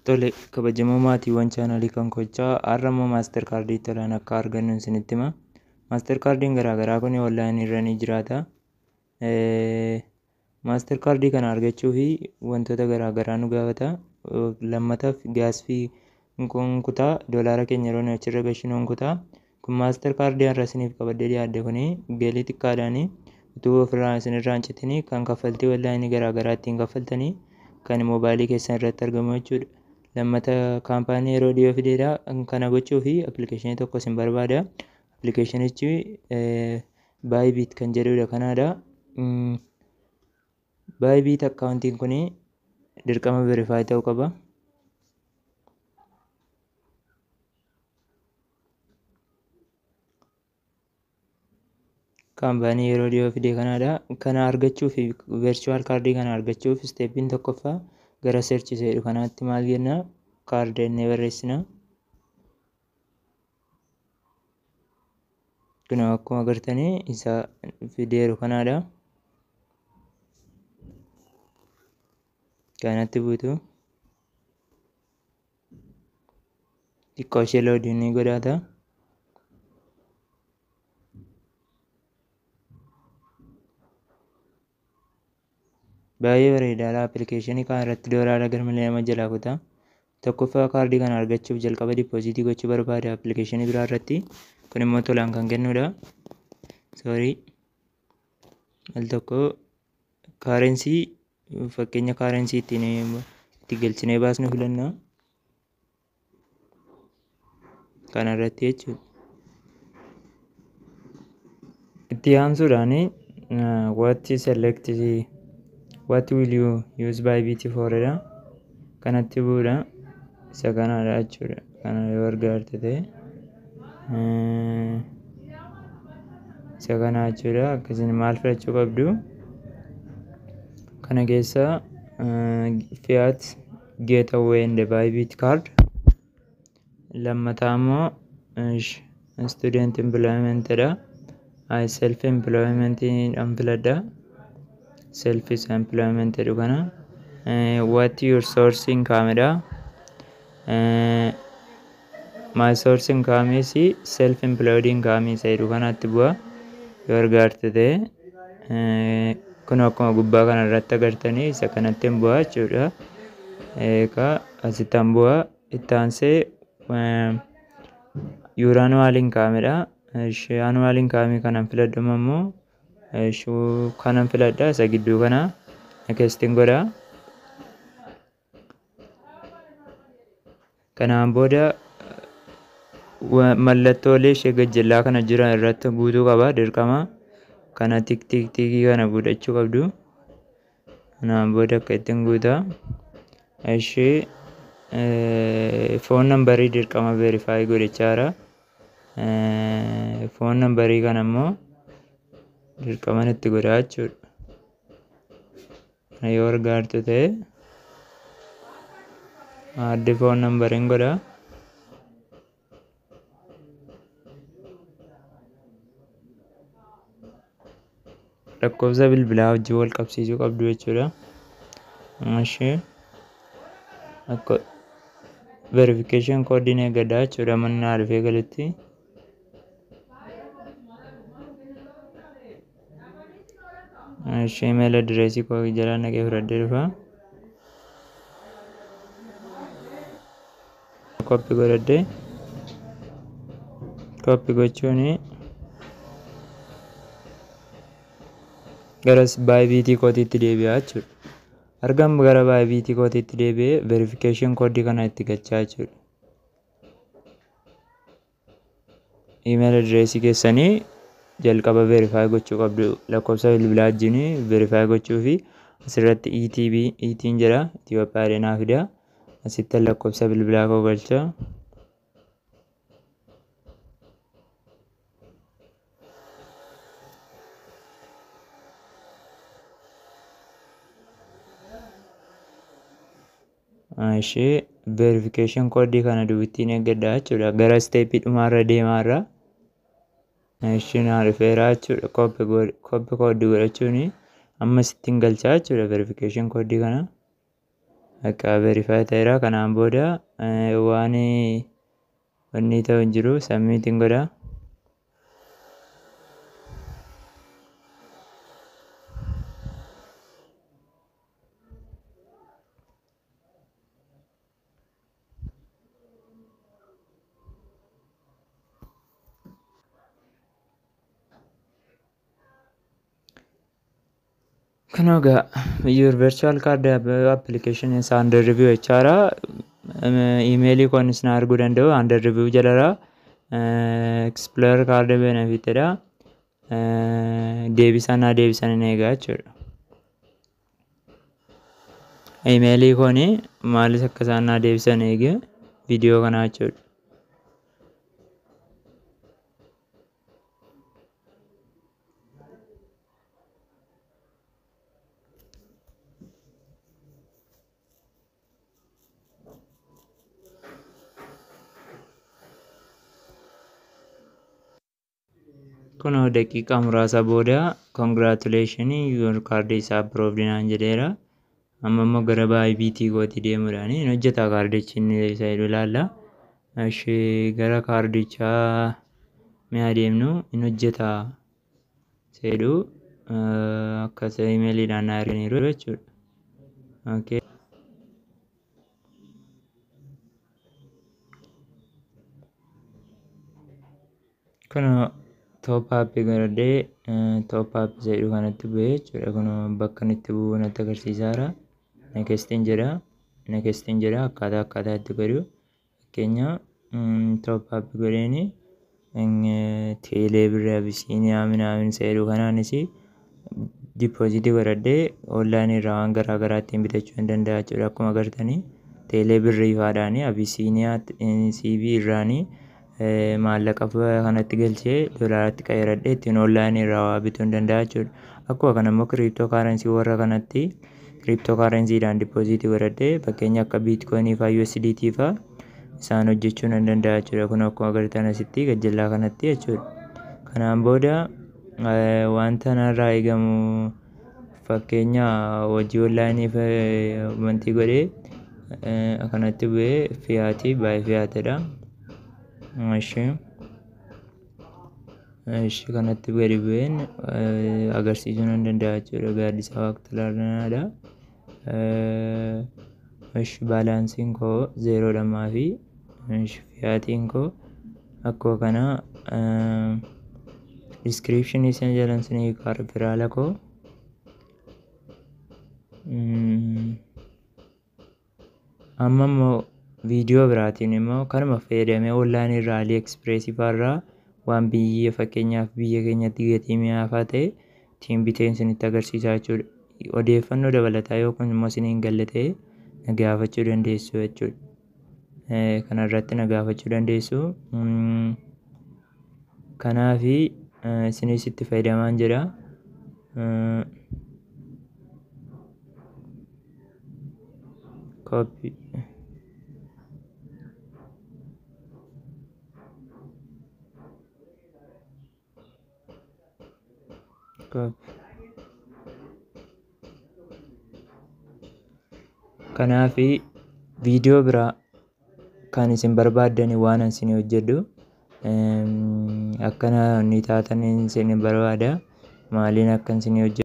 Tole, kabajamoo maatiiwwan chaanalii kan kochaa, har'a immoo master cardii tolaan akka argannu isinitti hima. Master cardiin garaagaraa kun onlineii irra ni jiraata. Master cardii kana argachuu fi wantoota garaagaraa nu gaafata. Lammataaf gas fee kutaa doolaara keenya yeroo nuyi achirra gashinu kutaa. Kun master cardii har'a isiniif qabadhee dhiyaadhe kuni galii xiqqaadhaani utuu ofirraa isinirraa hin citinii kan kaffaltii onlineii garaagaraa ittiin kaffaltanii kan moobaayilii keessan irratti argamu jechuudha. Lammata kaampaanii yeroo dhiyoo fideedha. Kana gochuu fi applicationii tokko isin barbaada. Applicationichi Bybit kan jedhudha kanaadha. Bybit accountiin kun dirqama verify ta'uu qaba. Kaampaanii yeroo dhiyoo fide kanaadha. Kana argachuuf, virtual cardii kana argachuuf, stepiin tokkoffaa gara search jedhu kanaatti maal jenna? Card jennee barreessina. Kun akkuma agartanii isa fideeru kanaadha. Kanatti buutu. Xiqqoo ishee loading ni godhata. Baay'ee bareedaadha. Applicationii kana irratti doolaara garmalee nama jalaa kuta. Tokkoffaa, kaardii kana argachuuf jalqaba depositii gochuu barbaada applicationii biraa irratti. Kun immoo tolaan kan kennudha. Sorry. Al tokko currency, fakkeenya currency ittiin itti galchinee baasnu filanna. Kana irratti jechuudha. Itti aansuudhaan what select, what will you use Bybit for dha. Kanatti bu'uudha. Isa kanaadha jechuudha. Kana yoo argaarte ta'e isa kana jechuudha. Akkasiin maal filachuu qabdu? Kana keessa fiat gateway and Bybit card. Lammataa immoo student employment dha. Self employment dhaan filadha. Self employment jedhu kana. What your source income dha. My source income is self employed income isa jedhu kanatti bu'a. Yoo argaarte ta'e kun akkuma gubbaa kana irratti agartanii isa kanatti hin bu'a jechuudha. Egaa asitti hin bu'a. Itti aansee your annual income dha. Annual income kanan filadhu immoo kanan filadha, isa gidduu kana nextiin godha. Kanaan booda mallattoolee ishee gajjallaa kana jiran irratti guutuu qaba dirqama. Kana tick tick tickii kana guutachuu qabdu. Kanaan booda akka ittiin guuta. Ishee phone numberii dirqama verify godhachaa. Phone numberii kana immoo dirqama itti godhaa jechuudha. Kana yoo argaartu ta'e addi phone numberiin godha. Lakkoofsa bilbilaa wajjin wal qabsiisuu qabdu jechuudha. Ishee akka verification code eeggadha jechuudha manni dhufee galutti. Ishee email addressii koo jalaa naqee fudhadhee dhufa. Copy godhadhee, copy gochuun gara Bybitii kootiitti deebi'a jechuudha. Argam gara Bybitii kootiitti deebi'ee verification code kana itti galchaa jechuudha. Email addressii keessanii jalqaba verify gochuu qabdu, lakkoofsa bilbilaa wajjin verify gochuu fi asirratti ETB ET'n jedha, Itoophiyaa jedhee naa fida. Asitti lakkoofsa bilbilaa koo galcha. Ishee verification code kana duwwittiin eeggadha jechuudha. Gara stepii dhumaarra deemaarra. Ishee naa dhufeera jechuudha. Copy code godhachuun amma sittiin galchaa jechuudha verification code kana. Akka verify ta'eera. Kanaan booda waan wanni ta'u hin jiru, submitiin godha. Kun egaa your virtual card application is under review jechaadha. Imeelii koonis na arguu danda'u under review jalara. Explore card benefit dha. Deebisan naa deebisan hin eegaa jechuudha. Imeelii kooni maalis akka isaan naa deebisan eegee viidiyoo kanaa jechuudha. Kunoo daqiiqaa muraasa booda "Congratulation, your card is approved" naan jedheera. Amma immoo gara Bybit kootii deemuudhaan hin hojjeta kaardichi inni isa jedhu ilaalla. Ishee gara kaardichaa mee adeemnu, hin hojjeta jedhu akkas imeeliidhaan naa erganiiru jechuudha. Okay. Kunoo top up godhadhee top up jedhu kanatti bu'ee jechuudha. Kunoo bakka inni itti bu'u natti agarsiisaara. Nextiin jedha. Nextiin jedha, akkaataa itti godhu. Fakkeenya top up godheeni teelee birrii Abisiiniyaa minaamin jedhu kanaanis deposit godhadhee onlaayinii irraa waan garaa garaa ittiin bitachuu hin danda'a jechuudha. Akkuma agartanii teelee birrii faadhaanii Abisiiniyaa CBE irraanii maallaqa kanatti galchee doolaaratti qayyaradhee ittiin onlaayinii irraa waa bituu hin danda'a jechuudha. Akkuma kana immoo crypto currency warra kanatti crypto currencydhaan deposit godhadhee, fakkeenya akka biitkoinii fa'aa, USDT fa'aa isaan hojjechuu nan danda'a jechuudha. Kun akkuma agartan asitti gajjallaa kanatti jechuudha. Kanaan booda wanta narraa eegamu, fakkeenya hojii onlaayinii wanti godhee kanatti bu'ee fiat, baay'ee fiatidha. Ishee kanatti gadi bu'een agarsiisuu nan danda'a jechuudha. Gaaddisaa Waaqtolaadha. Ishi balanceiin koo zeeroo lamaa fi fiatiin koo akkuma kana description isin jalan sinii referral koo. Amma immoo viidiyoo biraatiin immoo kanuma fayyadamee onlaayinii irraa AliExpress fa'aa waan biyya, fakkeenyaaf biyya keenyatti gatii mi'aafaa ta'e ittiin biteen isinitti agarsiisaa jechuudha. Odeeffannoo dabalataa yoo kun immoo isinii hin galle ta'e na gaafachuu dandeessu jechuudha. Kanarratti na gaafachuu dandeessu. Kanaafi isinis itti fayyadamaan jedha. Copy. Copy. Kanaafi viidiyoo biraa kan isin barbaaddani waan an isinii hojjedhu akkana inni taatan isin barbaada. Maaliin akka isinii hojjedhu